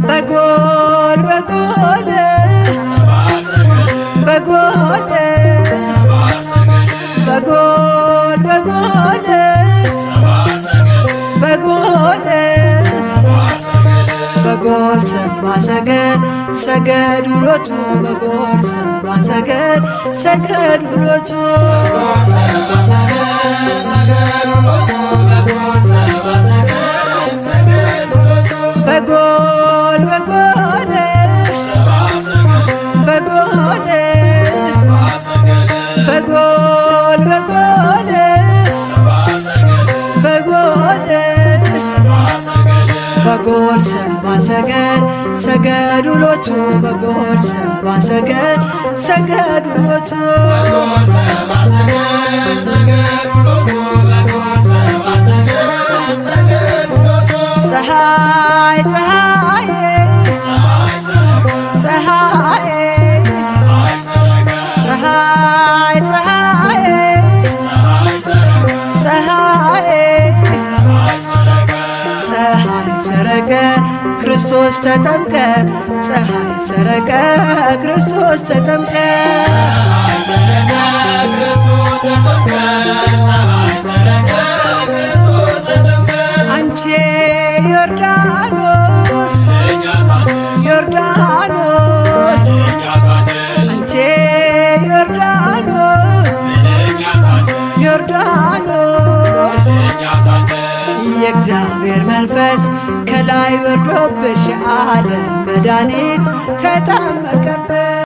በጎል በጎል በጎል በጎል በጎል በጎል በጎል ሰባ ሰገል ሰገዱ ሎቱ በጎል ሰባ ሰገል ሰገዱ ሎቱ። በጎል በጎል በጎል በጎል በጎል በጎል በጎል ሰባ ሰገል ሰገዱ ሎቱ በጎል ሰባ ሰገል ሰገዱ ሎቱ። ፀሐይ ፀሐይ ፀሐይ ፀሐይ ፀሐይ ፀሐይ ፀሐይ ሰረቀ ክርስቶስ ተጠምቀ ፀሐይ ሰረቀ ክርስቶስ ተጠምቀ። አንቺ ዮርዳኖስ ዮርዳኖስ አንቺ ዮርዳኖስ ዮርዳኖስ የእግዚአብሔር መንፈስ ከላይ ወርዶብሽ የዓለም መድኃኒት ተጠመቀብሽ።